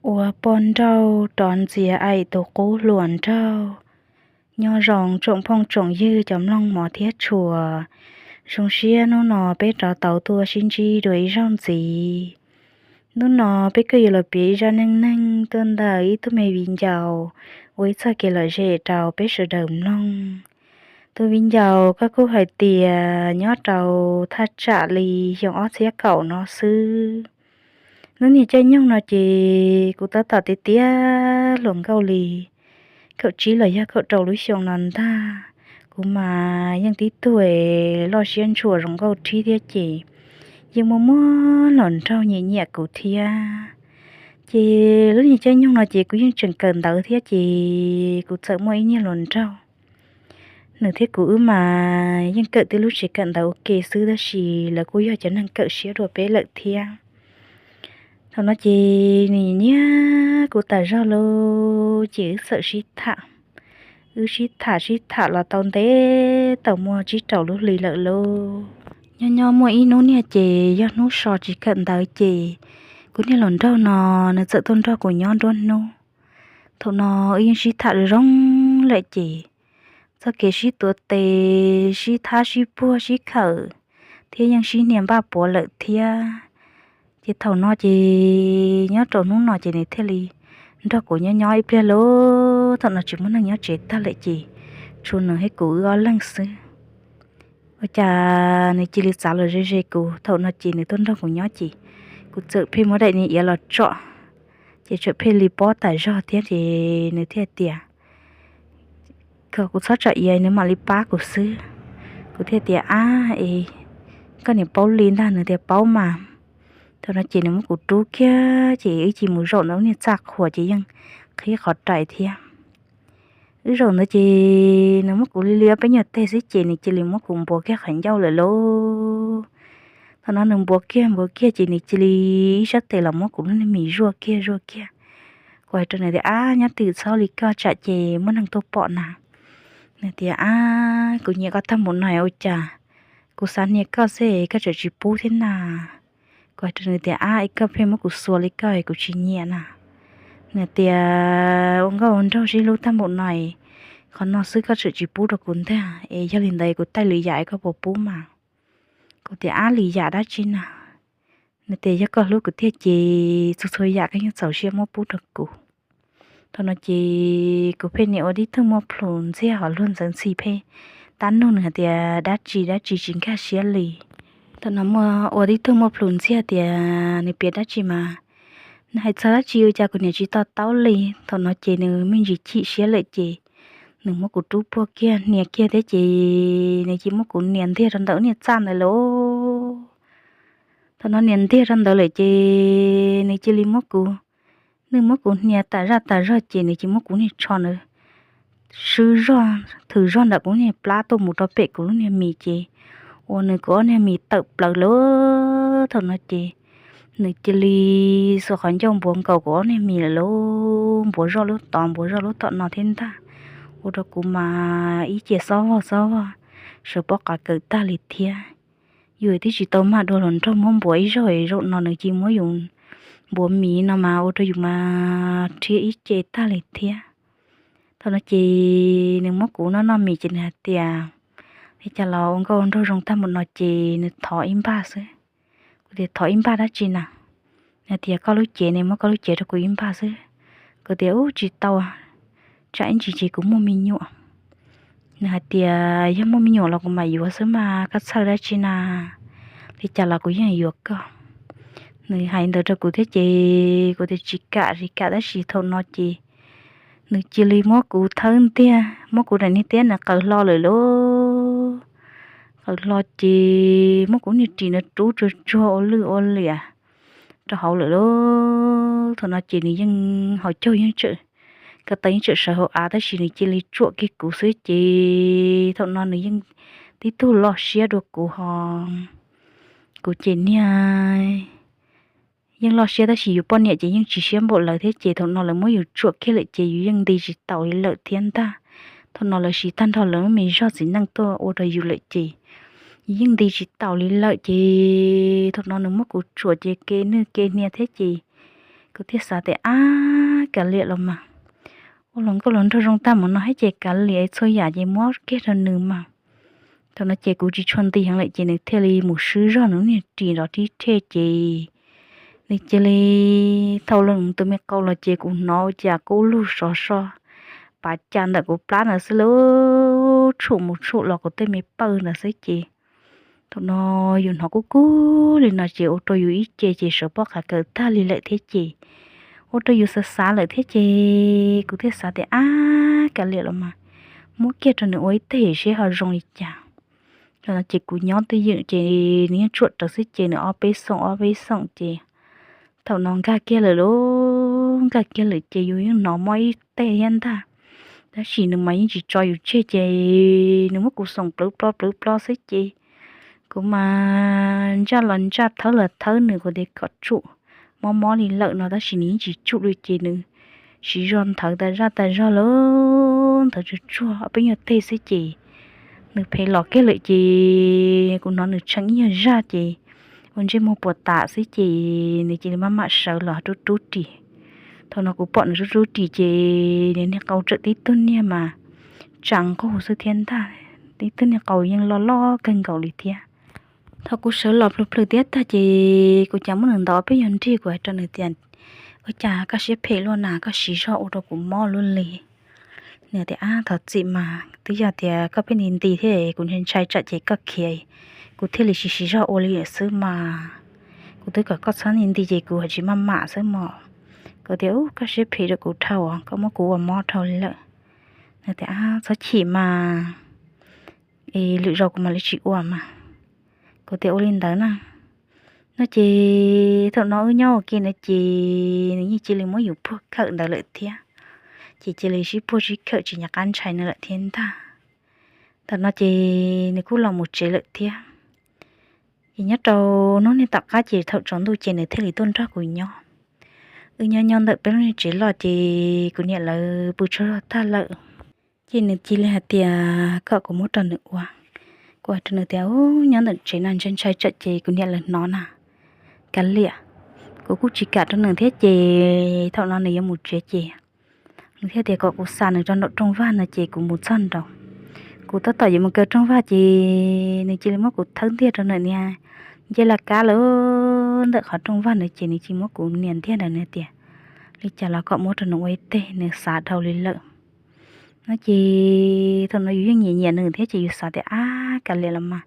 Ua poj nrauj rov ntxias aim tus qub hluas nraug. Nyob zoo tsoom phooj tsoom ywg cov mloog mov thiab tshua, zoo siab hnub no peb rov tau tuaj sib ntsib dua ib zaug ntxiv. Hnub no peb kuj yuav los piav ib zaj neej neeg tuaj ntawm ib tug me viv ncaus ua ib txoj kev lom zem rau peb sawv daws mloog. Tus viv ncaus koj kuj hais tias nyob rau thaj tsam li xyoo ob txhiab kaum no xwb. Lub niag caij nyoog no ces kuv tab tom tiav tiav hluas nkauj li kaum tsib los yog kaum rau lub xyoo no ntag. Kuv mas yeej tib tug loj siab ntshua zoo nkauj thiab thiab ces yeej muaj muaj hluas nraug nyiam nyiam kuv thiab. Ces lub niag caij nyoog no ces kuv yeej tseem kawm ntawv thiab ces kuv txawm muaj ib niag hluas nraug. Nws thiab kuv wb mas yeej kawm tib lub tsev kawm ntawv ua ke xwb tab sis lawv kuj yog cov neeg kawm siab dua peb lawm thiab. Thaum no ces nws nyiam kuv tas zog lauj ces wb txawm sib tham. Wb sib tham sib tham los tau ntev tau muaj tsib rau lub hli lawm lauj. Nyob nyob muaj ib hnub niag ces yog hnub so tsis kawm ntawv ces kuv niag hluas nraug no nws txawm tuaj nrog kuv nyob nruab hnub. Thaum no wb yeej sib tham zoo lawm ces txoj kev sib tuav tes, sib thab sib puag sib khawm thiab yeej sib hnia npaj puav lawm thiab. Ces thaum no ces nyob rau hnub no ces nws thiaj li nrog kuv nyob nyob ib pliag lauj. Thaum no tsis muaj neeg nyob tsev tag lawm ces tshuav nws thiab kuv wb ob leeg xwb. Ua cas nws cia li txav los ze ze kuv, thaum no ces nws tuaj nrog kuv nyob ces kuv txawm pheej muab daim niag iav los tsom, ces txawm pheej li pob tas zog thiab ces nws thiaj tias kom kuv txhob tsom iav nws mam li pab kuv xwb. Kuv thiaj tias ab es koj niam paub li ntag, nws tias paub mas. Thaum no ces nws muab kuv rub kiag ces wb cia mus zaum ntawm lub niag txaj qhua ces yeej qhib qhov rais thiab. Wb zaum ntawd ces nws muab kuv li li ob peb nyuag teg xwb ces nws cia li muab kuv npuav kiag qhov ncauj lawm lauj. Thaum no nws npuav kiag npuav kiag ces nws cia li ib sab tes los muab kuv lub niag mis zuaj kiag zuaj kiag. Kuv hais rau nws tias ab nyob twj ywm txhob li koj tsam ces muaj neeg tuaj pom na. Nws tias ab kuv nyiam koj tag npaum no ua cas kuv xav hnia koj xwb koj tseem tsis pub thiab na. Kuv hais rau nws tias ab es koj pheej muab kuv xuas li koj kuv tsis nyiam na. Nws tias ua nkauj ua nraug sib hlub tag npaum no, qhov no xwb koj tseem tsis pub rau kuv ntag es yog li ntawd kuv taij lwm yam koj puas pub mas. Kuv tias ab lwm yam dab tsi na. Nws tias yog koj hlub kuv tiag ces txhua txhua yam koj yeej txaus siab muab pub rau kuv. Thaum no ces kuv pheej niam ua tib tug muaj plhus ntxiag hos luag ntxeev ntxhi pheej tab nug nws hais tias dab tsi dab tsi tsis nkag siab li. Thaum no muaj ua tib tug muaj plhus ntxiag tias nws piav dab tsi mas nws hais txog dab tsi ua cas kuv niam tsis to taub li. Thaum no ces nws me ntsis chim siab lawm ces nws muab kuv rub puag kiag hnia kiag thiab ces nws cia muab kuv nias ntiag rau ntawm niag txaj ntawd lauj. Thaum no nias ntiag rau ntawd lawm ces nws cia li muab kuv, nws muab kuv hnia tas zaj tas zog ces nws cia muab kuv niag tsho ntawd swb zog thwm zog ntawm kuv niag plab tuaj mus rau pem kuv lub niag mis ces ua nws kuv ob niag mis tawm plaws lauj. Thaum no ces nws cia li xuas qhov ncauj npuav nkaus kuv ob niag mis lawm lauj, npuav zoj lub tod npuav zoj lub tom no thiab ntag. Ua rau kuv mas ib ce xob vog xob vog, sawv pob qa kawm tag li thiab. Yus twb tsis tau mag dua hluas nraug muab npuav ib zaug es zaum no nws cia muab yus npuav mis no mas ua rau yus mas rhiab ib ce tag li thiab. Thaum no ces nws muab kuv noj noj mis ces nws hais tias, li cas los ua nkauj ua nraug zoo tag npaum no ces nws thov ib npaj xwb. Kuv tias thov ib npaj dab tsi na? Nws tias koj lub cev ne, muab koj lub cev rau kuv ib npaj xwb. Kuv tias ub tsis tau, tsam ib ntsis ces kuv muaj me nyuam. Nws hais tias yog muaj me nyuam los kuv mam yuav xwb mas koj txhawj dab tsi na, li cas los kuv yeej yuav koj. Nws hais ntawd rau kuv thiab ces kuv tias tsis kam tsis kam tab sis thaum no ces nws cia li muab kuv thawb ntiag, muab kuv daim niag tiab nws qaws hlo lawm lauj. Qaws hlo ces muab kuv niag ris nws rub tsuag tsuag ua lwj ua liam rau hauv lawm lauj. Thaum no ces nws yeej hauv caug yeej tseem, ko taw yeej tseem sawv hauv av tab sis nws cia li tsuam kiag kuv xwb ces thaum no nws yeej tib tug loj siab dua kuv ho. Kuv ces niag yeej loj siab tab sis yus poj niam ces yeej tsis siab npaum lawv thiab ces thaum no lawv muab yus tsuam kiag lawm ces yus yeej nti tsis taus li lawm thiab ntag. Thaum no lawv siv tag nrho lawv lub me zog txiv neej tuaj ua rau yus lawm ces yus yeej nti tsis taus li lawm ces thaum no nws muab kuv tsuam ces ke nwj ke hnia thiab ces Kuv thiaj xav tias, ab, kav liam los mas, ua hluas nkauj hluas nraug zoo tag mus no thiab ces kav liam, txhua yam ces muab kiag rau nws mas. Thaum no ces kuv tsis tshua nti heev lawm ces nws thiaj li mus swb zog nws niag ris nrov rib rhe ces nws cia li thau tus me qau los ces kuv hnov ua cas kub lug sov so pav cas ntawm kuv plab ntawd xwb lauj, tshum mus tshum los kuv tej me pawj ntawd xwb ces thaum no yus hnov kub kub li no ces ua rau yus ib ce ces sawv pob qa kawm tag li lawm thiab ces ua rau yus xav xav lawm thiab ces kuv thiaj xav tias, ab, kav liam los mas, muab kiag rau nws ua ib teg seb ho zoo li cas. Thaum no ces kuv nyob twj ywm ces nws yeej tshuam rawv xwb ces nws ob peb xoom ob peb xoom ces thaum no nkag kiag lawm lauj, nkag kiag lawm ces yus yeej hnov mob ib teg thiab ntag. Tab sis nws mas yeej tsis tso yus tseg ces nws muab kuv xoom plawv plob plawv plob xwb ces kuv mas ntsaj los ntsaj thawb los thawb nws, kuv tias kom tsum, mob mob li lawm no tab sis nws yeej tsis tsum li ces nws siv zog nthawv tas zaj tas zog lawm, nthawv tsuag tsuag ob peb nyuag teg xwb ces nws phem los kiag lawm ces kuv hnov nws tshee ib nyuag zaj ces ua ntsej muag puas tas xwb ces nws cia li maj mam sawv los rub rub ris. Thaum no kuv pom nws rub rub ris ces nws niag qau tsawm tib tug niag mas tsa nqug xwb thiab ntag, tib tug niag qau yeej loj loj kawg nkaus li thiab. Thaum kuv sawv los plhws plhws tiab tag ces kuv cas muab nws ntaus ob peb nyuag nrig, kuv hais rau nws tias, ua cas koj siab phem luaj na, koj siv zog ua rau kuv mob luaj li. Nws tias, ab, thov txim mas, twb yog tias koj pheej nti nti thiab kuv ntshai ntshai tsam ces koj khiav, kuv thiaj li siv siv zog ua li lawm xwb mas. Kuv twb kom koj txhob nti nti ces kuv ho tsis maj mam xwb mos. Kuv tias, ub, koj siab phem rau kuv dhau, koj muab kuv ua mob dhau li lawm. Nws tias, ab, txhob chim mas, es lwm zaus kuv mam li tsis ua mas. Kuv tias, ua li ntawd na. No ces thaum no wb nyob ua ke na ces nws yeej cia li muab yus puag khawm ntawd lawm thiab. Ces cia li sib puag sib khawm tsis nco qab ntshai nws lawm thiab ntag. Thaum no ces nws kuj los mus tsev lawm thiab. Ces nyob rau hnub niag tom qab ces thaum tsaus ntuj ces nws thiaj li tuaj nrog kuv nyob. Wb nyob nyob ntawm peb lub niag tsev loj ces kuv niam lawv pw tsaug zog tag lawm. Ces nws cia li hais tias kom kuv muab rau nws ua. Kuv hais rau nws tias, ub, nyob ntawm tsev no ntshai ntshai tsam ces kuv niam lawv hnov na. Kav liam, kuv kuj tsis kam rau nws thiab ces thaum no nws yuav mus tsev ces nws thiaj tias kom kuv xa nws rau nraum rooj vag no ces kuv mus txog nraud. Kuv tab tom yuav mus kaw rooj vag ces nws cia li muab kuv thawb ntiag rau nws niag ncej laj kab lawm ntawm qhov rooj vag ntawd ces nws cia li muab kuv nias ntiag ntawd, nws tias li cas los kom muab rau nws ua ib teg, nws xav dhau li lawm. No ces thaum no yus yeej nyiam nyiam nws thiab ces yus xav tias, ab, kav liam los mas,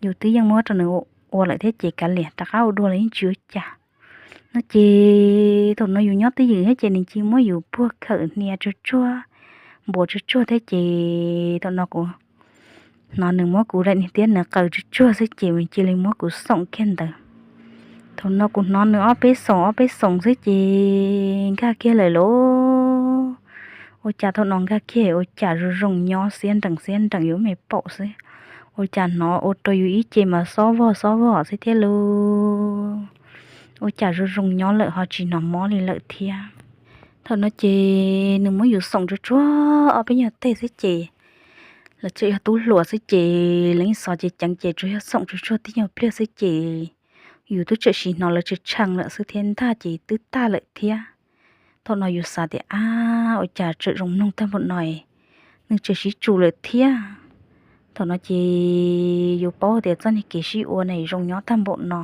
yus twb yeej muab rau nws ua lawm thiab ces kav liam, rov qab ua dua los yeej tsis ua cas. No ces thaum no yus nyob twj ywm thiab ces nws cia li muab yus puag khawm hnia tsuag tsuag, npuas tsuag tsuag thiab ces thaum no kuv hnov nws muab kuv daim niag tiab nws qaws tsuag tsuag xwb ces nws cia li muab kuv xoom kiag ntawd. Thaum no kuv hnov nws ob peb xoom ob peb xoom xwb ces nkag kiag lawm lauj. Ua cas thaum no nkag kiag ua cas zoo zoo nyob xiab nreem xiab nreem yuav me paum xwb. Ua cas hnov ua rau yus ib ce mas xob vog xob vog xwb thiab lauj. Ua cas zoo zoo nyob lawm ho tsis hnov mob li lawm thiab. Thaum no ces nws muab yus xoom tsuag tsuag ob peb nyuag teg xwb ces lawv tseem yog tub hluas xwb ces lawv yeej xov ceev ceev ces tsuas yog xoom tsuag tsuag tib nyuag pliag xwb ces yus twb tseem sim hnov lawv tshee tshee lawm xwb thiab ntag ces twb tag lawm thiab. Thaum no yus xav tias, ab, ua cas tseem zoo mloog tag npaum no, nws tseem sib tsum lawm thiab. Thaum no ces yus paub tias txoj niag kev sib ua ne zoo nyob tag npaum no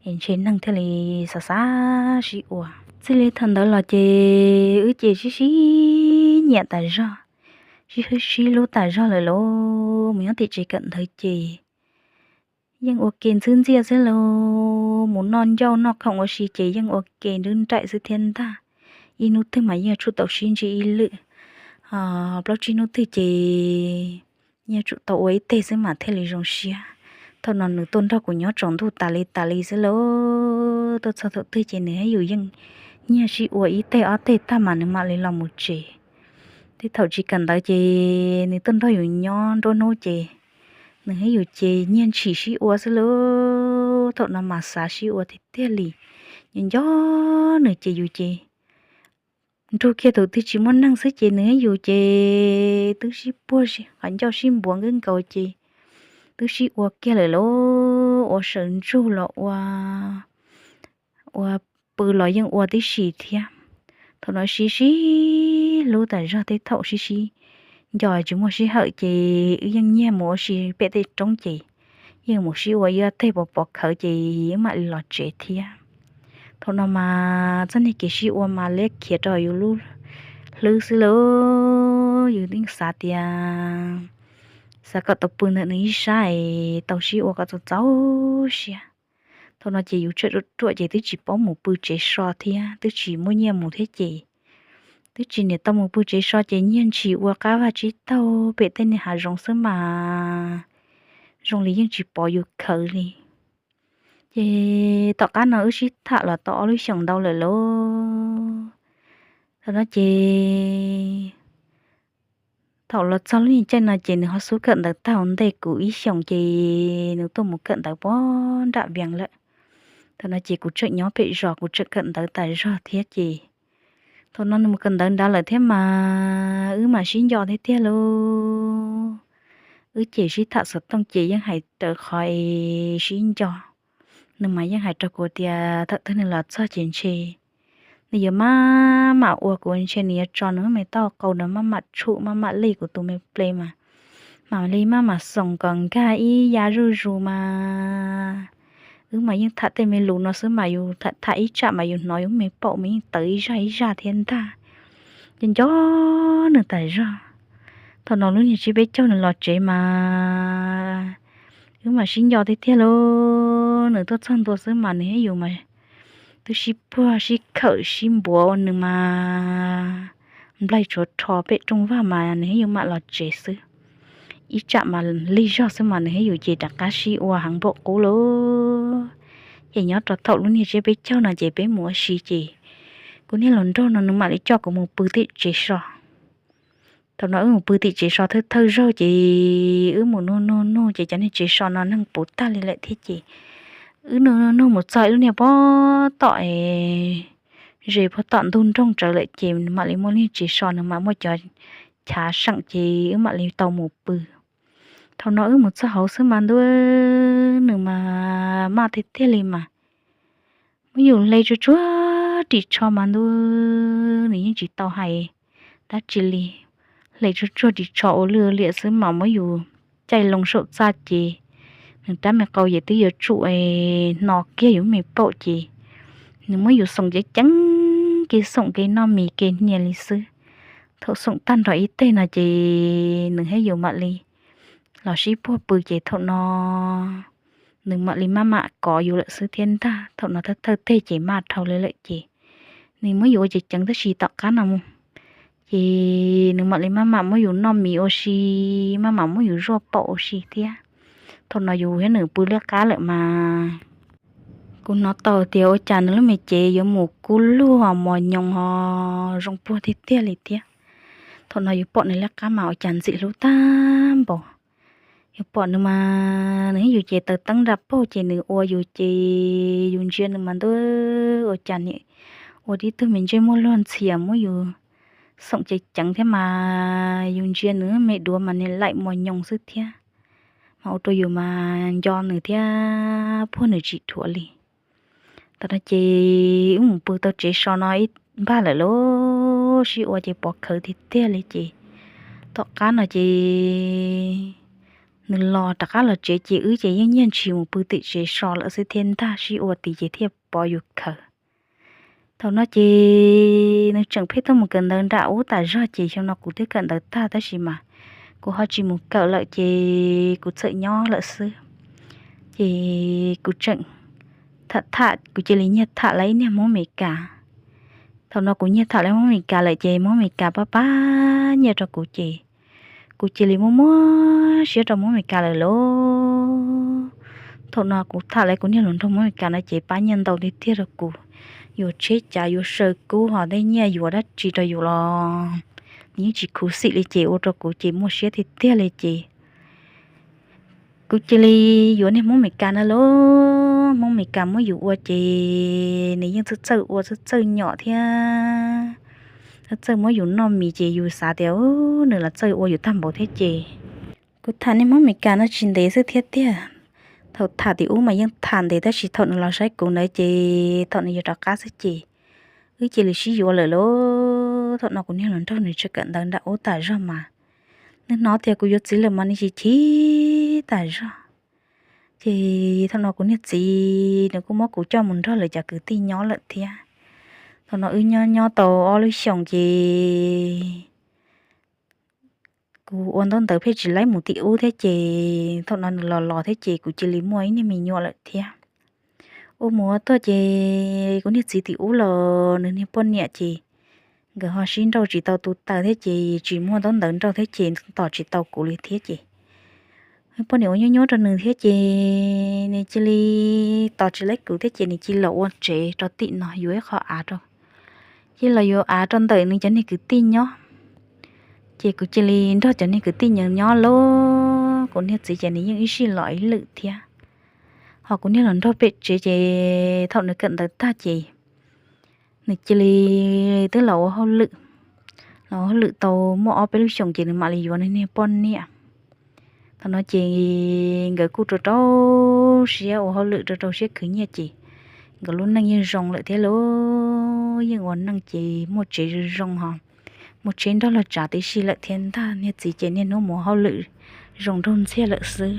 es ntshe neeg thiaj li xav xav sib ua. Txij li thaum ntawd los ces wb ces sib sib nyiam tas zog, sib sib hlub tas zog lawm lauj. Mus nyob tim tsev kawm ntawv ces yeej ua ke ntxwb ntxiaj xwb lauj. Mus noj ncauj noj khoom ua si ces yeej ua ke nrub nraim xwb thiab ntag. Ib hnub twg mas yeej yuav tsum tau sib ntsib ib lwm, plaub tsib hnub twg ces yeej yuav tsum tau ua ib teg xwb mas thiaj li zoo siab. Thaum no nws tuaj nrog kuv nyob tsaus ntuj tas li tas li xwb lauj. Tuaj txog thaum twg ces nws thiab yus yeej nyiag sib ua ib teg ob teg tag mas nws mam li los mus tsev. Tej thaum tsis kawm ntawv ces nws tuaj nrog yus nyob nruab hnub ces nws thiab yus ces nyiag ntshis sib ua xwb lauj. Thaum no mas xav sib ua tiag tiag li. Nco nco nws ces yus ces nrug kiag tus twg tsis muaj neeg xwb ces nws thiab yus ces twb sib puag qhov ncauj sib npuav nkawd nkaus ces twb sib ua kiag lawm lauj. Ua sawv ntsug los ua, ua pw los yeej ua tib si thiab. Thaum no sib sib hlub tas zog, tej thaum sib sib nco tsis muaj sij hawm ces wb yeej nyiag mus ua si pem tej roob ces yeej mus sib ua ib teg pov pov khawv ces wb mam li los tsev thiab. Thaum no mas txoj niag kev sib ua mas liab khiav rau yus lub hlwb xwb lauj. Yus yeej xav tias xav kom tau pw ntawm nws ib sab es tau sib ua kom txaus txaus siab. Thaum no ces yus tsawm ruam ruam ces twb tsis paub mus pw tsev so thiab twb tsis muaj nyiaj mus thiab ces twb tsis niam tau mus pw tsev so ces nyiag ntshis ua qab vaj tsib taug pem tej niag hav zoov xwb mas zoo li yeej tsis pom yus khawv li. Ces tom qab no wb sib tham los tau ob lub xyoos ntau lawm lauj. Thaum no ces thaum los txog lub niag caij no ces nws ho xub kawm ntawv tag ua ntej kuv ib xyoos ces nws tuaj mus kawm ntawv pem nram Vias lawm. Thaum no ces kuv tseem nyob pem zos, kuv tseem kawm ntawv tas zog thiab ces thaum no nws mus kawm ntawv nrad lawm thiab mas wb mam sib nco thiab tiag lauj. Wb ces sib tham xov tooj ces yeej hais raws qhov es sib nco. Nws mas yeej hais rau kuv tias thaum twg nws los txog ces ntshe nws yuav maj mam ua kuv, ntshe nws yuav tso nws me taub hau qau no maj mam tshum maj mam li kuv tus me ples mas mam li maj mam xoom kom nkag ib yav zuj zus mas. Wb mas yeej tham tej me lus no xwb mas yus tham ib tsam mas yus hnov yus me paum mas yeej tawv ib zaj ib zaj thiab ntag. Ces nco nws tas zog. Thaum no lub niag tsiab peb caug nws los tsev mas wb mam sib nco tiag tiag lauj. Nws tuaj txog ntua xwb mas nws thiab yus mas twb sib puag sib khawm sib npuav ua nws mas nplaig tshuav rho pem rooj vag mas nws thiab yus mam los tsev xwb. Ib tsam mas lig zog xwb mas nws thiab yus ces rov qab sib ua heev npaum qub lauj. Ces nyob rau thaum lub niag tsiab peb caug no ces peb mus ua si ces kuv niag hluas nraug no nws mam li coj kuv mus pw tim tsev so. Thaum no wb mus pw tim tsev so thawj thawj zaug ces wb mus nug nug nug ces cov niag tsev so no neeg puv tag li lawm thiab ces wb nug nug nug mus txog ib lub niag pob tom es ze pob tom ntug nroog rawv lawm ces mam li muaj lub niag tsev so nws mam muaj cov chav seem ces wb mam li tau mus pw. Thaum no wb mus txog hauv xwb mas ntuj, nws mas maj tiag tiag li mas muab yus hle tsuag tsuag ris tsho mas ntuj, nws yeej tsis tau hais dab tsi li. Hle tsuag tsuag ris tsho ua lwj liam xwb mas muab yus caij loo saum txaj ces nws rab me qau ces twb yuav tsum hno kiag yus me paum ces nws muab yus xoom ceev ceev, kev xoom kev noj mis kev hnia li xwb. Thaum xoom tag nrho ib teg no ces nws thiab yus mam li los sib puag pw ces thaum no nws mam li maj mam kov yus lawm xwb thiab ntag. Thaum no thawj thawj teg ces maj dhau li lawm ces nws muab yus ua ceev ceev tab sis tom qab no mus ces nws mam li maj mam muab yus noj mis ua si, maj mam muab yus zuaj paum ua si thiab. Thaum no yus thiab nws pw liab qab lawm mas kuv hnov tau tias ua cas nws lub me cev yuav mus kub luag mos nyoos ho zoo puag tiag tiag li thiab. Thaum no yus pom nws liab qab mas ua cas ntxim hlub tag npaum. Yus pom nws mas nws thiab yus ces taws teeb nra paug ces nws ua yus ces yus ntsia nws mas ntuj, ua cas niam ua tib tug me ntsej muag luag ntxhias muab yus xoom ceev ceev thiab mas yus ntsia nws me duav mas niam laim mos nyoos xwb thiab. Mas ua rau yus mas nco nws thiab puag nws tsis dhuav li. Thaum no ces wb mus pw tau tsev so no ib npag lawm lauj, sib ua ces pov khawv tiag tiag li ces tom qab no ces nws los rov qab los tsev ces wb ces yeej nyiag ntshis mus pw tim tsev so lawm xwb thiab ntag, sib ua tid ces thiaj pov yus khawv. Thaum no ces nws tseem pheej tuaj mus kawm ntawv nram ub tas zog ces xyoo no kuv twb kawm ntawv tag tab sis mas kuv ho tsis mus kawm lawm ces kuv txawm nyob lawm xwb. Ces kuv tseem tham tham, kuv cia li nyiag tham lawv ib niag Hmoob Amelikas. Thaum no kuv nyiag tham lawv Hmoob Amelikas lawm ces Hmoob Amelikas pab pab nyiaj rau kuv ces kuv cia li muaj muaj siab rau Hmoob Amelikas lawm lauj. Thaum no kuv tham lawv kuv niag hluas nraug Hmoob Amelikas no ces pab nyiaj ntau tiag tiag rau kuv. Yuav tsheb cav yuav saw kub ho tej nyiaj yuav dab tsi rau yus los nws yeej tsis khuv xim li ces ua rau kuv ces muaj siab tiag tiag li ces kuv cia li yuav niag Hmoob Amelikas na lauj. Hmoob Amelikas muab yus ua ces nws yeej txawj txawj ua txawj txawj nyom thiab txawj txawj muab yus noj mis ces yus xav tias nws los txawj ua yus tag npaum thiab ces kuv tham niag Hmoob Amelikas no tsis ntev xwb thiab tiag. Thaum tham tim ub mas yeej tham ntev tab sis thaum nws los saib kuv ntawd ces thaum nws yuav rov qab xwb ces wb cia li sib yuav lawm lauj. Thaum no kuv niag hluas nraug nws tseem kawm ntawv nram ub tas zog mas nws hnov tias kuv yuav txiv lawm mas nws chim chim tas zog. Ces thaum no kuv niag txiv nws kuj muab kuv coj mus nrog lawv cov kwv tij nyob lawm thiab. Thaum no wb nyob nyob tau ob lub xyoos ces kuv ua ntaub ntawv pheej tsis laib mus tim ub thiab ces thaum no nws los los thiab ces kuv cia li muaj ib niag me nyuam lawm thiab. Ua mus ua tuaj ces kuv niag txiv tim ub los nws niag poj niam ces nkawd ho sib nrauj tsis tau tu taws thiab ces tsis muaj ntaub ntawv nrauj thiab ces tos tsis tau kuv li thiab ces poj niam ua nyuaj nyuaj rau nws thiab ces nws cia li tos tsis laib kuv thiab ces nws cia li los ua tsev rau tim no yuav ib qho av rau, cia li los yuav av rau ntawm nws cov niag kwv tij nyob. Ces kuv cia li nrog cov niag kwv tij nyob lauj. Kuv niag txiv ces nws yeej ib sij los ib lwm thiab. Ho kuv niag hluas nraug pem tsev ces thaum nws kawm ntawv tag ces nws cia li twb los ua hauj lwm, los ua hauj lwm tau muaj ob peb lub xyoos ces nws mam li yuav nws niag poj niam. Thaum no ces nkawd kuj rau rau siab ua hauj lwm rau rau siab khwv nyiaj ces nkawd lub neej yeej zoo lawm thiab lauj. Yeej ua neej ces muaj tsev zoo zoo ho muaj tsheb nrog luag tsav tib si lawm thiab ntag. Niag txiv ces niaj hnub mus hauj lwm zoo nraug ntxiag lawm xwb.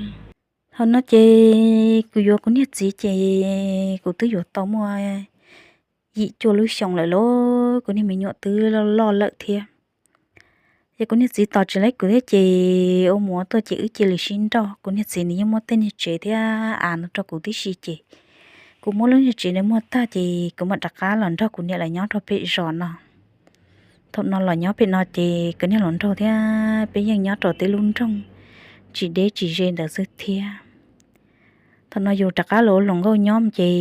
Thaum no ces kuv yuav kuv niag txiv ces kuv twb yuav tau muaj yim cuaj lub xyoos lawm lauj, kuv niag me nyuam twb loj loj lawm thiab. Ces kuv niag txiv tos tsis laib kuv thiab ces ua mus ua tuaj ces wb cia li sib nrauj. Kuv niag txiv nws yeej muab tej niag tsev thiab av no rau kuv tib si ces kuv muab lub niag tsev ntawd muag tag ces kuv mam rov qab los nrog kuv niam lawv nyob rau pem zos no. Thaum no los nyob pem no ces kuv niag hluas nraug thiab peb yeej nyob rau tej lub nroog tsis deb tsis ze ntawd xwb thiab. Thaum no yus rov qab los ua hluas nkauj nyob ces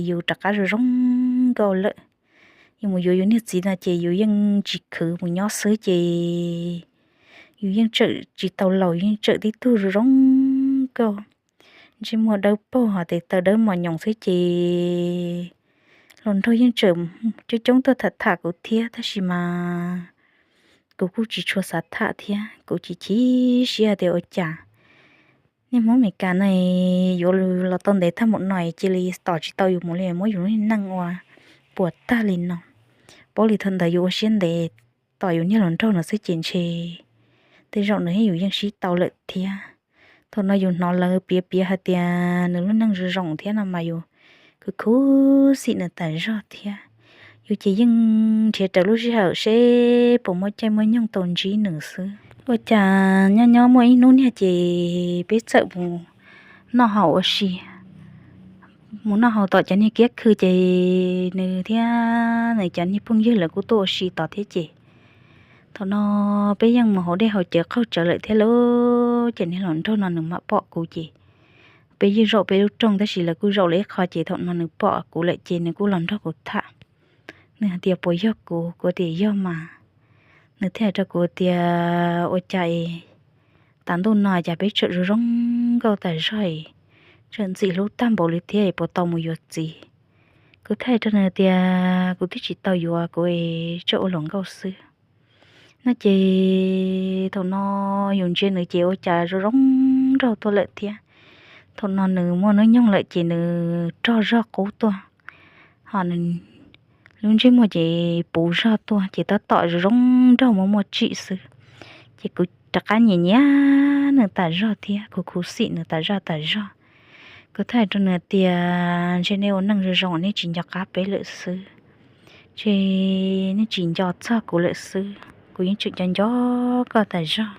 yus rov qab zoo zoo nkauj lawm. Yus mus yuav yus niag txiv no ces yus yeej tsis khwv mus nyob xwb ces yus yeej tsawm tsis tau laus, yeej tsawm tib tug zoo zoo nkauj, ntsej muag dawb paug ho tes taw dawb mos nyoos xwb ces hluas nraug yeej tsawm coob coob tuaj tham tham kuv thiab tab sis mas kuv kuj tsis tshua xav tham thiab. Kuv chim chim siab tias ua cas niaj Hmoob Meskas no yuav los tau ntev tag npaum no cia li tos tsis tau yus mus li, muab yus lub neej ua puas tag li no. Paub li thaum ntawd yus ua siab ntev tos yus niag hluas nraug no xwb ces ntshe tej zaum nws thiab yus yeej sib tau lawm thiab. Thaum no yus hnov lawv piav piav hais tias nws lub neej zoo zoo thiab no mas yus khuv khuv xim nws tas zog thiab. Yus ces yeej nrhiav raws lub sij hawm seb puas muaj caij muaj nyoog tau ntsib nws xwb. Ua cas nyob nyob muaj ib hnub niag ces peb txawm mus noj haus ua si, mus noj haus tom cov niag kiab khw ces nws thiab nws cov niag phooj ywg lawv kuj tuaj ua si tod thiab ces thaum no peb yeej mus haus dej haus cawv qaug tsawv lawm thiab lauj. Ces niag hluas nraug no nws mam pom kuv ces peb yeej zaum peb lub rooj tab sis lawv kuj zaum lawv ib qho ces thaum no nws pom kuv lawm ces nws kuj los nrog kuv tham. Nws hais tias puas yog kuv, kuv tias yog mas. Nws thiaj hais rau kuv tias ua cas tas ntuj no cas peb tsawm zoo zoo nkauj tas zog, tsawm ntxim hlub tag npaum li thiab, puas tau mus yuav txiv? Kuv thiaj hais rau nws tias kuv twb tsis tau yuav, kuv tsawm ua hluas nkauj xwb no ces thaum no yus ntsia nws ces ua cas zoo zoo nraug tuaj lawm thiab. Thaum no nws muaj hnub nyoog lawm ces nws rog zog qub tuaj, ho nws lub ntsej muag ces puv zog tuaj ces tab tom zoo zoo nraug muaj muaj tsim xwb. Ces kuv rov qab nyiam nyiam nws tas zog thiab kuv khuv xim nws tas zog tas zog. Kuv thiaj hais rau nws tias ntshe nej ua neej zoo zoo nej tsis nco qab peb lawm xwb, ntshe nej tsis nco txog kuv lawm xwb, kuv yeej tseem nco nco koj tas zog.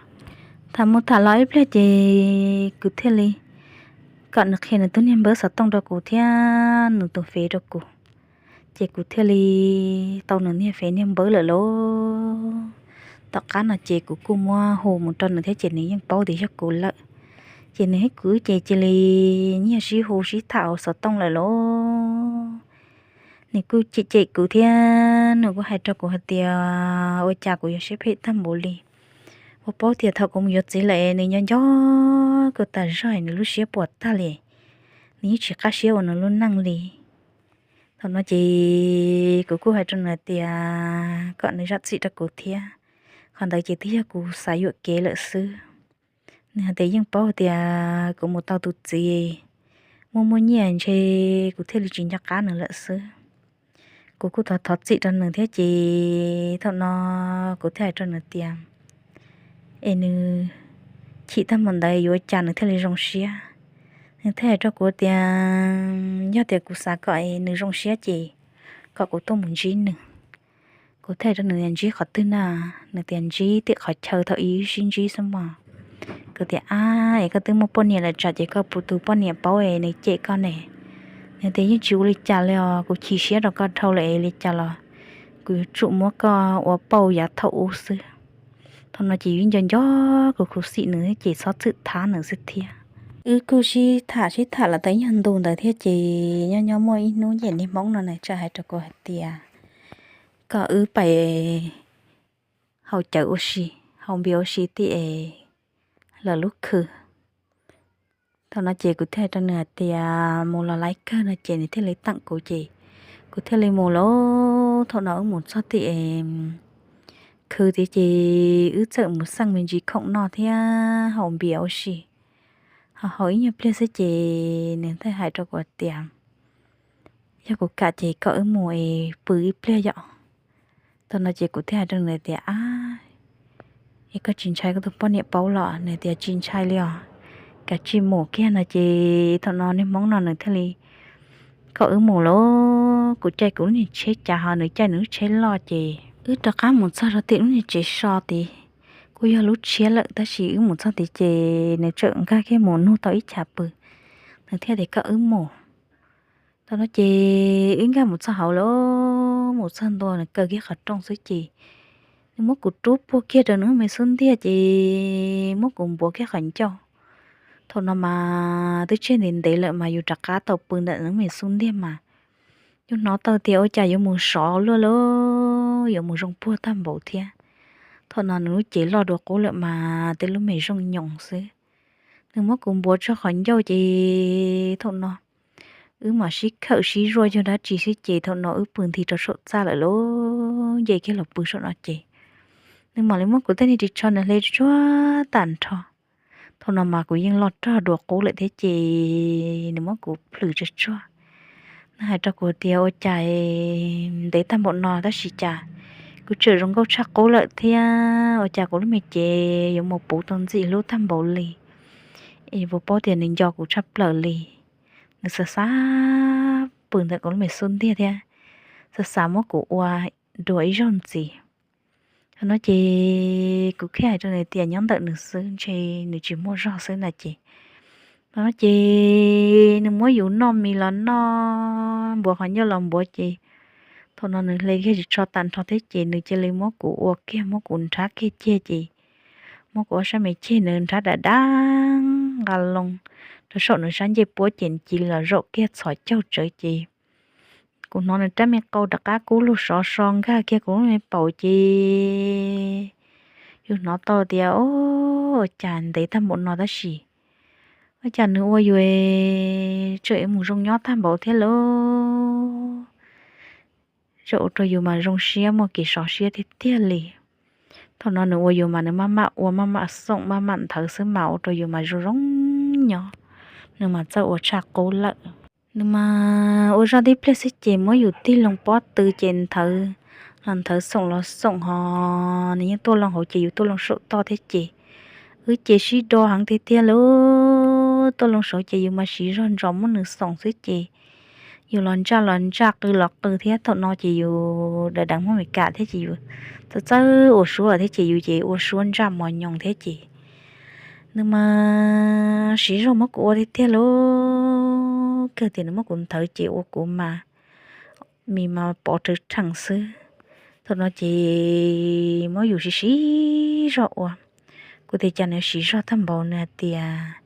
Tham mus tham los ib pliag ces kuv thiaj li kom nws qhia nws tus niag npawb xov tooj rau kuv thiab nws tus fev rau kuv. Ces kuv thiaj li tau nws niag fev niag npawb lawm lauj. Tom qab no ces kuv kuj muab hu mus rau nws thiab ces nws yeej paub tias yog kuv lawm. Ces nws thiab kuv ces cia li nyiag sib hu sib tham hauv xov tooj lawm lauj. Nws kuj cem cem kuv thiab nws kuj hais rau kuv hais tias ua cas kuv yuav siab phem tag npaum li, ua paub tias thaum kuv mus yuav txiv lawm nws nyob nco kuv tas zog, nws lub siab puas tag li, nws yeej tsis qab siab ua nws lub neej li. Thaum no ces kuv kuj hais rau nws tias kom nws zam txim rau kuv thiab, qhov ntawd ces twb yog kuv xav yuam kev lawm xwb. Nws hais tias yeej paub tias kuv mus tau tus txiv muaj muaj nyiaj ntshe kuv thiaj li tsis nco qab nws lawm xwb. Kuv kuj thov thov txim rau nws thiab ces thaum no kuv thiaj hais rau nws tias es nws chim tag mus ntawd yuav ua cas nws thiaj li zoo siab. Nws thiaj hais rau kuv tias yog tias kuv xav kom nws zoo siab ces kom kuv tuaj mus ntsib nws. Kuv thiaj hais rau nws tias ntsib qhov twg na? Nws tias ntsib tim qhov chaw thaum ub wb sib ntsib xwb mog. Kuv tias ab, es koj twb muaj poj niam lawm tsam ces koj puas tus poj niam paub es nws cem koj ne? Nws tias yeej tsis ua li cas li os, kuv chim siab rau koj dhau lawm es li cas los kuv yuav tsum muab koj ua pauj yav thaum ub xwb. Thaum no ces yus nco nco kuv khuv xim nws ces txhob txwm thab nws xwb thiab. Wb kuj sib tham sib tham los tau ib nyuag ntu ntawd thiab ces nyob nyob muaj ib hnub ces niag hmoob no nws txawm hais rau kuv hais tias kom wb pais haus cawv ua si, haus npias ua si tim lawv lub khw. Thaum no ces kuv thiaj hais rau nws hais tias mus los laiv kawg no ces nws thiaj li teem kuv ces kuv thiaj li mus lauj. Thaum no wb mus txog tim khw tiag ces wb txawm mus xeej me ntsis khoom noj thiab haus npias ua si. Ho haus ib nyuag pliag xwb ces nws thiaj hais rau kuv tias yog kuv kam ces kom wb mus es pw ib pliag yom. Thaum no ces kuv thiaj hais rau nws tias ab, es koj tsis ntshai koj tus poj niam paub los? Nws tias tsis ntshai li os, kav tsij mus kiag no ces thaum no niag hmoob no nws thiaj li kom wb mus lauj. Kuv caij kuv lub niag tsheb cav ho nws caij nws lub tsheb loj ces wb rov qab mus txog rau tim lub niag tsev so tid. Kuj yog lub tshiab lawm tab sis wb mus txog tid ces nws txawm nkag kiag mus nug tau ib chav pw, nws thiaj tias kom wb mus. Thaum no ces wb nkag mus txog hauv lawm, mus txog ntua nws kaw kiag qhov rooj xwb ces nws muab kuv rub puag kiag rau nws me xub ntiag ces muab kuv npuav kiag qhov ncauj. Thaum no mas twb tseg ntev ntev lawm mas yus rov qab tau pw ntawm nws me xub ntiag mas yus hnov tau tias ua cas yuav mus sov luaj lawm, yuav mus zoo puag tag npaum thiab. Thaum no nws lub cev loj dua qub lawm mas tej lub me zoo nyoos xwb. Nws muab kuv npuav tso qhov ncauj ces thaum no wb mam sib khawm sib zuaj yog dab tsi xwb ces thaum no wb pw nthi rau saum txaj lawm lauj, nce kiag los pw saum no ces nws mam li muab kuv tej niag ris tsho nws hle tsuag tag nrho. Thaum no mas kuv yeej loj rog dua qub lawm thiab ces nws muab kuv plhws tsuag tsuag. Nws hais rau kuv tias ua cas ntev tag npaum no tab sis cas kuv tseem zoo nkauj tshaj qub lawm thiab ua cas kuv lub me cev yuav mus puv tau ntxim hlub tag npaum li. Es puas paub tias nws nco kuv tshaj plaws li. Nws xav xav pw ntawm kuv lub me xub ntiag thiab xav xav muab kuv ua dua ib zaug ntxiv. Thaum no ces kuv thiaj hais rau nws tias nyob ntawm nws xwb ntshe nws tsis muaj zog xwb na ces. Thaum no ces nws muab yus noj mis los noj, npuav qhov ncauj los npuav ces thaum no nws hle kiag ris tsho tag nrho thiab ces nws cia li muab kuv ua kiag, muab kuv nrhab kiag ceg ces muab kuv ob sab me ceg nws nrhab dam dab nqa loo rau saum nws sab ncej puab ces nws cia li los zaum kiag txhos caug tsawv ces kuv hnov nws rab me qau rov qab kub lug sov so nkag kiag kuv lub me paum ces yus hnov tau tias ua cas ntev tag npaum no tab sis ua cas nws ua yus tseem mus zoo nyob tag npaum thiab lauj. Tseem ua rau yus mas zoo siab muaj kev sov siab tiag tiag li. Thaum no nws ua yus mas nws maj mam ua maj mam xoom maj mam nthawv xwb mas ua rau yus mas zoo zoo nyob. Nws mas txawj ua tshaj qub lawm. Nws mas ua zaj tib pliag xwb ces muab yus tig loo pob tw ces nthawv los nthawv, xoom los xoom ho nws yeej tuaj loo hauv ces yus tuaj loo saum toj thiab ces wb ces sib do heev tiag tiag lauj. Tuaj loo saud ces yus mas siv zog ntsos muab nws xoom xwb ces yus los ntsaj los ntsaj, qw los qw thiab. Thaum no ces yus dav deev Hmoob Mes Kas thiab ces yus txawj txawj ua suab thiab ces yus ces ua suab ntsaj mos nyoos thiab ces nws mas siv zog muab kuv ua tiag tiag lauj. Kawg tias nws muab kuv nthawv ces ua kuv mas mis mas pov rawv rhees xwb. Thaum no ces muab yus siv siv zog ua. Kuv tias cas nws siv zog tag npaum, nws hais tias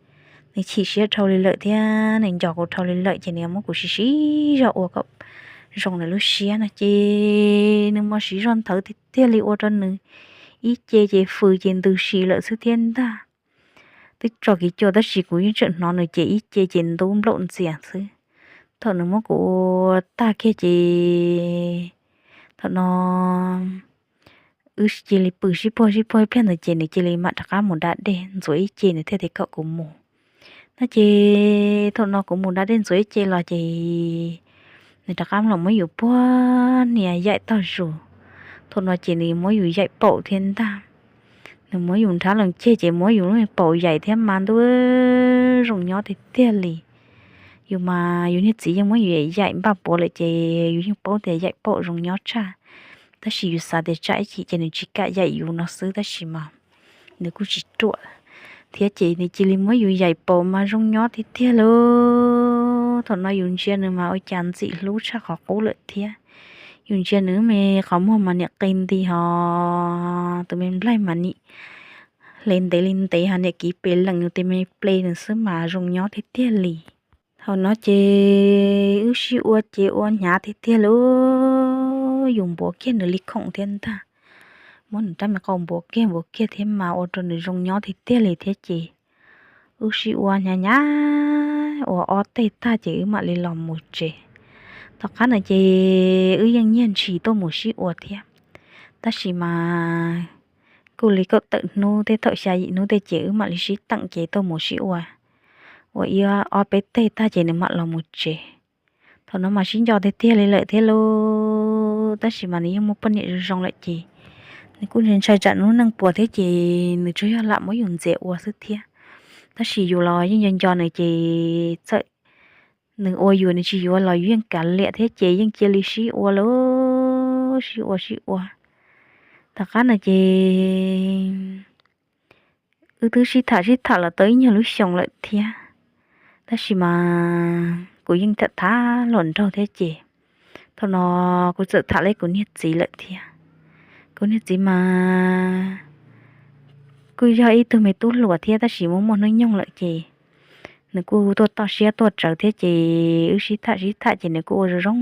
nws chim siab dhau li lawm thiab nws nco kuv dhau li lawm ces nws muab kuv siv siv zog ua kom zoo nws lub siab no ces nws mas siv zog nthawv tiag tiag li ua rau nws ib ce ces fws ces ntws si lawm xwb thiab ntag. Twb tso kiv cua tab sis kuv yeej tseem hnov nws ces ib ce ces ntub nplaum ntxias xwb. Thaum nws muab kuv ua tag kiag ces thaum no wb cia li pw sib puag sib puag ib pliag ntawd ces nws cia li mam rov qab mus da dej ntxuav ib ce nws thiaj tias kom kuv mus. No ces thaum no kuv mus da dej ntxuav ib ce los ces nws rov qab los muab yus puag nias yaim tog zus. Thaum no ces nws muab yus yaim paum thiab ntag. Nws muab yus nrhav lees ceg ces muab yus lub paum yaim thiab mas ntuj, zoo nyob tiag tiag li. Yus mas yus niag txiv yeej muab yus yaim npaj puav lawm ces yus yeej paub tias yaim paum zoo nyob tshaj. Tab sis yus xav tias tsam ib chim ces nws tsis kam yaim yus no xwb tab sis mas nws kuj tsis ruam thiab ces nws cia li muab yus yaim paum mas zoo nyob tiag tiag li. Thaum no yus ntsia nws mas ua cas ntxim hlub tshaj qhov qub lawm thiab. Yus ntsia nws me qhov muag mas niam qi nti ho tus me nplaig mas nim hle ntev li ntev ho niam kiv pes lees nws tus me ple nws xwb mas zoo nyob tiag tiag li. Thaum no ces wb sib ua ces ua hnyav tiag tiag li. Yus npuav kiag nws li khoom thiab ntag, muab nws rab me qau npuav kiag npuav kiag thiab mas ua rau nws zoo nyob tiag tiag li thiab ces wb sib ua hnyav hnyav ua ob teg tag ces wb mam li los mus tsev. Tom qab no ces wb yeej nyiag ntshis tuaj mus sib ua thiab, tab sis mas kuj li kaum tawm hnub tej thaum xya yim hnub tej ces wb mam li sib teem ces tuaj mus sib ua, ua ib ob peb teg tag ces nws mam los mus tsev. Thaum no mas sib nco tiag tiag li lawm thiab lauj, tab sis mas nws yeej muaj poj niam zoo zoo lawm ces nws kuj ntshai tsam nws lub neej puas thiab ces nws tsuas yog lam muab yus ntxias ua xwb thiab. Tab sis yus los yeej nco nco nws ces txawm nws ua yus nws tsis yuav los yus yeej kav liam thiab ces yeej cia li sib ua lauj, sib ua sib ua. Tom qab no ces wb twb sib tham sib tham los tau ib nyuag lub xyoo lawm thiab, tab sis mas kuv yeej tham tham hluas nraug thiab ces thaum no kuv txawm tham li kuv niag txiv lawm thiab. Kuv niag txiv mas kuj yog ib tug me tub hluas thiab tab sis muaj muaj hnub nyoog lawm ces nws kuj tuaj toj siab tuaj tsawv thiab ces wb sib tham sib tham ces nws kuj ua zoo zoo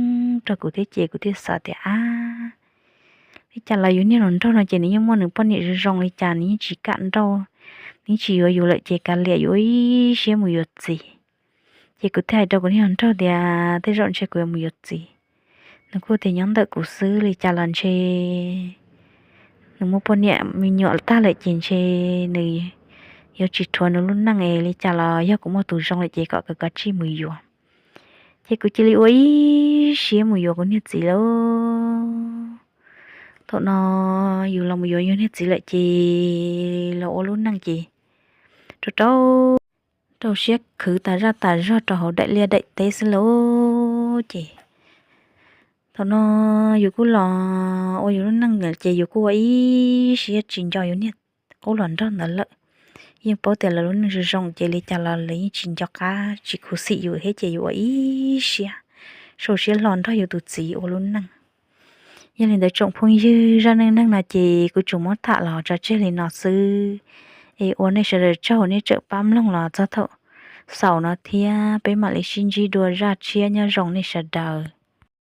rau kuv thiab ces kuv thiaj xav tias ab, li cas los yus niag hluas nraug no ces nws yeej muaj nws poj niam zoo zoo li cas nws yeej tsis kam nrauj, nws yeej tsis yuav yus lawm ces kav liam yuav ib siab mus yuav txiv. Ces kuv thiaj hais rau kuv niag hluas nraug tias tej zaum ntshe kuv yuav mus yuav txiv. Nws kuj tias nyob ntawm kuv xwb li cas los ntshe nws muaj poj niam me nyuam tag lawm ces ntshe nws yuav tsis rhuav nws lub neej es li cas los yog kuv muaj tus zoo lawm ces kom kuv kav tsij mus yuav. Ces kuv cia li ua ib siab mus yuav kuv niag txiv lauj. Thaum no yus los mus yuav yus niag txiv lawm ces los ua lub neej ces rau rau rau siab khwv tas zaj tas zog rau hauv daim liaj daim teb xwb lauj. Ces thaum no yus kuj los ua yus lub neej lawm ces yus kuj ua ib siab tsis nco yus niag qub hluas nraug ntawd lawm. Yeej paub tias lawv lub neej zoo zoo ces li cas los lawv yeej tsis nco qab tsis khuv xim yus thiab ces yus ua ib siab sau siab hlo nrog yus tus txiv ua lub neej. Yog li ntawd tsoom phooj ywg, zaj neej neeg no ces kuv tsuas muab tham los tso tseg li no xwb. Es ua nej sawv daws tsaug nej tseem pab mloog los txog thaum xaus no thiab peb mam li sib ntsib dua zaj tshiab, nyob zoo nej sawv daws.